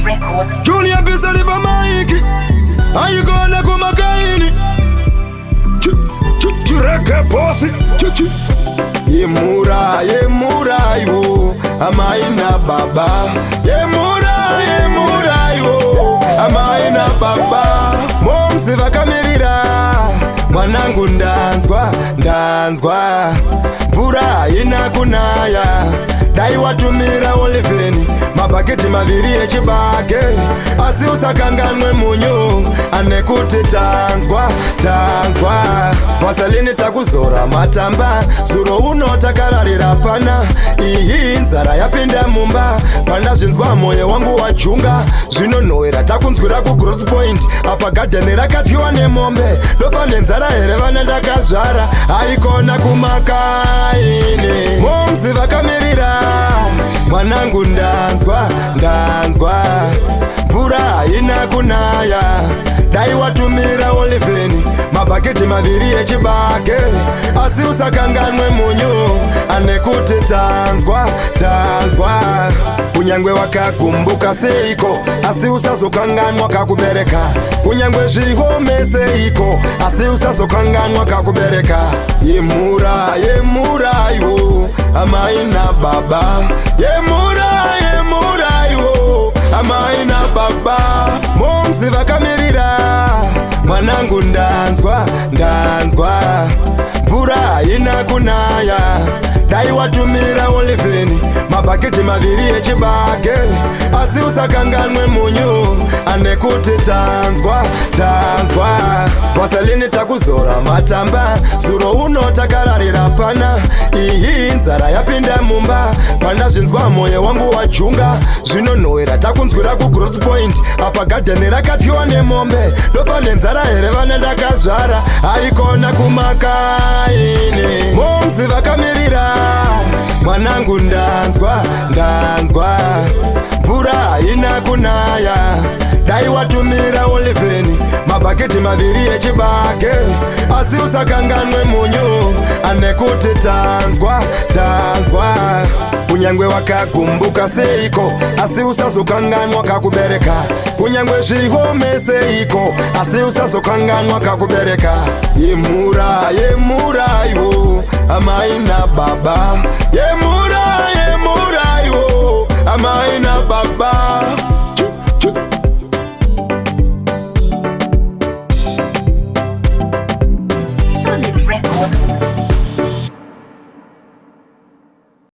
Records. Junior pesa lipa maiki aikona kumakaini chireke posi chichi yemura yemura iwo amai na baba yemura yemura iwo amai na baba momsi vakamirira mwanangu ndanzwa ndanzwa mvura haina kunaya dai watumira olivheni mabhaketi maviri echibage asi usakanganwe munyu anekuti tanzwa tanzwa vaselini takuzora matamba zuro uno takararira pana iyi inzara yapinda mumba pandazvinzwa mwoyo wangu wajunga zvinonhuhwira takunzwira kugrowth point apa gadheni rakadyiwa nemombe ndofa nenzara here vana ndakazvara haikona kumakaini momzi vakamirira mwanangu ndanzwa ndanzwa mvura haina kunaya dai watumira olivheni mabhaketi maviri echibage asi usakanganwe munyu anekuti tanzwa tanzwa kunyangwe wakagumbuka seiko asi usazokanganwa kakubereka kunyangwe zviome seiko asi usazokanganwa kakubereka yemura yemura iwo amai nababa yemura yemura iwo amai nababa momzi vakamirira mwanangu ndanzwa ndanzwa mvura haina kunaya dai watumira olivheni mabhaketi maviri echibage asi usakanganwe munyu anekuti tanzwa tanzwa vaselini takuzora matamba zuro uno takararira pana iyi inzara yapinda mumba pandazvinzwa mwoyo wangu wajunga zvinonhuhwira takunzwira kugrowth point apa gadheni rakadyiwa nemombe ndofa nenzara here vana ndakazvara haikona kumakaini momzi vakamirira mwanangu ndanzwa ndanzwa mvura haina kunaya dai watumira olivheni mabhaketi maviri echibage asi usakanganwe munyu anekuti tanzwa tanzwa kunyangwe wakagumbuka seiko asi usazokanganwa kakubereka kunyangwe zviome seiko asi usazokanganwa kakubereka yemura yemura iwo amai nababa yemura.